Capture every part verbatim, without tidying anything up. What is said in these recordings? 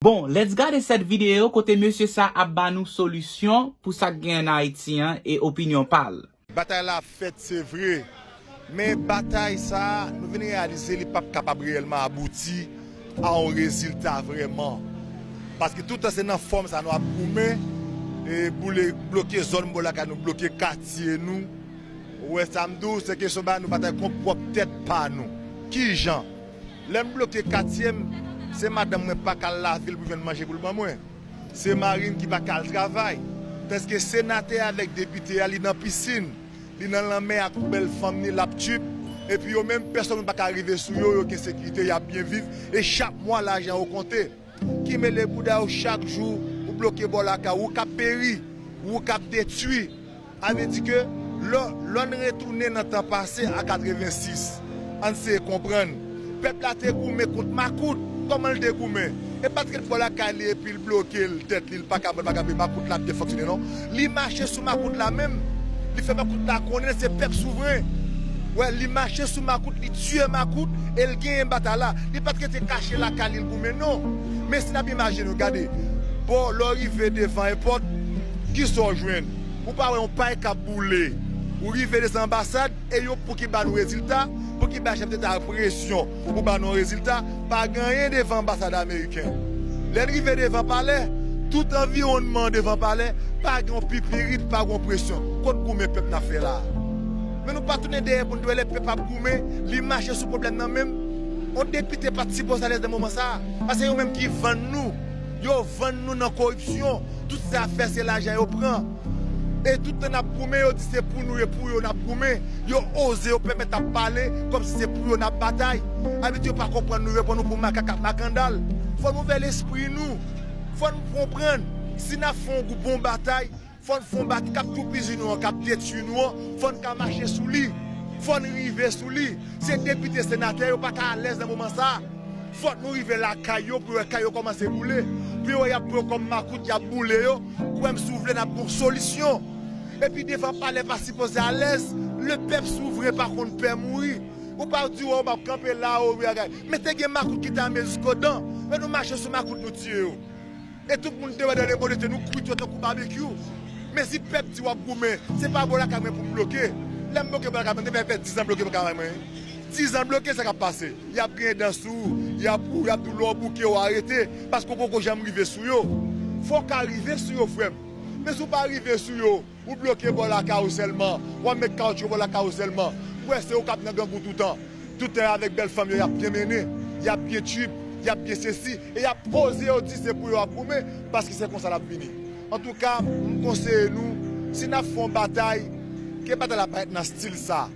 Bon, let's gade sèt videyo kote mesye sa ap ba nou solisyon pou sa k gen ann Ayiti an e opinyon pa l. Batay la ap fèt, se vre. Men batay sa a, nou vin reyalize li p ap kapab reyèlman abouti a yon rezilta vrèman. Paske toutan se nan fòm sa nou ap goumen, e boule, bloke zòn bò lakay nou, bloke katye nou. Ou wè sa m di w, se kesyon ba nou batay kont pwòp tèt pa nou. Kijan? Lè m bloke katye m, se madanm mwen pa ka al lavil pou jwenn manje pou l ban mwen. Se mari m ki pa ka al travay. Tandiske senatè avèk depite a, li nan pisin, li nan lanmè ak bèl fanm ni, l ap trip. Epi yo menm, pèsonn pa ka rive sou yo, yo gen sekirite, y ap byen viv. E chak mwa, lajan yo konte. Ki mele bouda yo chak jou, ou bloke bò lakay ou, ou k ap peri, ou k ap detwi. A vle di ke lò, lò n retounen nan tan pase a katrevensis, ann seye konprann. Pèp la te goumen kont makout. Kòman l te goumen? E pa t ret bò lakay li epi l bloke l, tèt li, l pa ka, l pa ka, makout la ap byen fonksyone, non. Li mache sou makout la menm. Li fè makout la konnen se pèp souvren. Wè, li mache sou makout, li tiye makout, e l genyen batay la. Li pa t rete kache lakay li, l goumen, non. Men si n ap imajine nou, gade, bò, lè w rive devan èpòt, kisa w jwenn? Ou pa wè yon pay k ap boule. Ou rive devan anbasad, e yo pou ki ba nou rezilta, pou ki ba chèf deta a presyon pou ba nou rezilta, pa gen anyen devan anbasad ameriken. Lè n rive devan palè, tout anviwònman devan palè, pa gen yon pipirit, pa gen yon presyon. Kot goumen pèp n ap fè la a? Men nou pa tounen dèyè pou n di wè lè pèp ap goumen, li mache sou pwoblèm nan menm. Yon depite pa t sipoze alèz nan moman sa a. Paske yo menm ki vann nou. Yo vann nou nan koripsyon. Tout sa y ap fè, se lajan yo pran. E tout tan n ap goumen, yo di se pou nou e pou yo n ap goumen. Yo oze, yo pèmèt ap pale kòmsi se pou yo n ap batay. Abitye yo pa konprann nou, yo pran nou pou makak ak makandal. Fò n ouvè lespri nou. Fò n konprann, si n ap fè yon gwo bon batay, fò n fè yon batay k ap toupizi nou an, k ap detwi nou an, fò n ka mache sou li. Fò n rive sou li. Se depite, senatè, yo pa ka alèz nan moman sa a. Fòk nou rive lakay yo pou yo wè kay yo kòmanse boule. Pou yo wè y ap pran yo kòm makout, y ap boule yo. Kwè m si w vle n ap gen yon solisyon. Epi devan palè pa sipoze alèz. Le pèp souvren pa konn pè mouri. Ou pa di, o, m ap kanpe la, o, wi, agay. Men te gen makout ki te ame jiskodan. Men nou mache sou makout, nou tiye yo. E tout moun te wè dan lemond antye, nou kwit yo tankou babekyou. Men si pèp di w ap goumen, se pa bò lakay mwen pou m bloke. Lè m bloke bò lakay mwen, m te fè, fè dizan bloke bò lakay mwen. Dizan bloke, sa k ap pase? Y ap griyen dan sou ou, y ap ou, y ap di w lè w bouke, w arete, paske w poko janm rive sou yo. Fò w ka rive sou yo, frè m. Men si w pa rive sou yo, ou bloke bò lakay ou sèlman, w ap met kawotchou bò lakay ou sèlman, ou kwè se ou k ap nan grangou toutan. Toutan y avèk bèl fanm yo, y ap byen mennen, y ap byen trip, y ap byen sesi, e y ap oze yo di se pou yo ap goumen, paske se konsa l ap vini. Antouka, m konseye nou, si n ap fè yon batay, ke batay la parèt nan estil sa.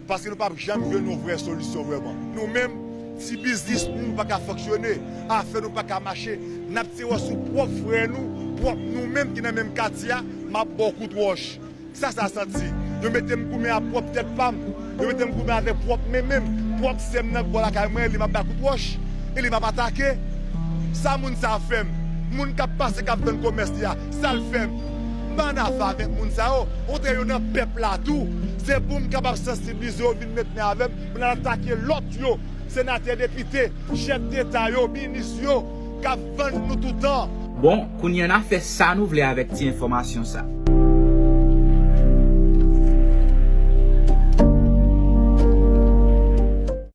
Paske nou p ap janm jwenn yon vrè solisyon vrèman. Nou menm, ti biznis nou pa ka fonksyone, afè nou pa ka mache. N ap tire wòch sou pwòp frè nou, pwòp nou menm ki nan menm katye a, m ap ba w kout wòch. Sa sa santi? Yo mete m goumen ak pwòp tèt pa m. Yo mete m goumen avèk pwòp men men m. Pwòp sè m nan bò lakay mwen, li m ap bay kout wòch. E li p ap atake. Sa moun sa a fè m? Moun k ap pase, k ap vann komès li a, sa l fè m? M pa annafè avèk moun sa yo. Okontrè, yo nan pèp la tou. Se pou m kapab sansibilize yo vin met men avè m, pou n al atake lòt yo. Senatè, depite, chèf deta yo, minis yo, k ap vann nou toutan. Bon, kounye a n a fè sa nou vle avèk ti enfòmasyon sa.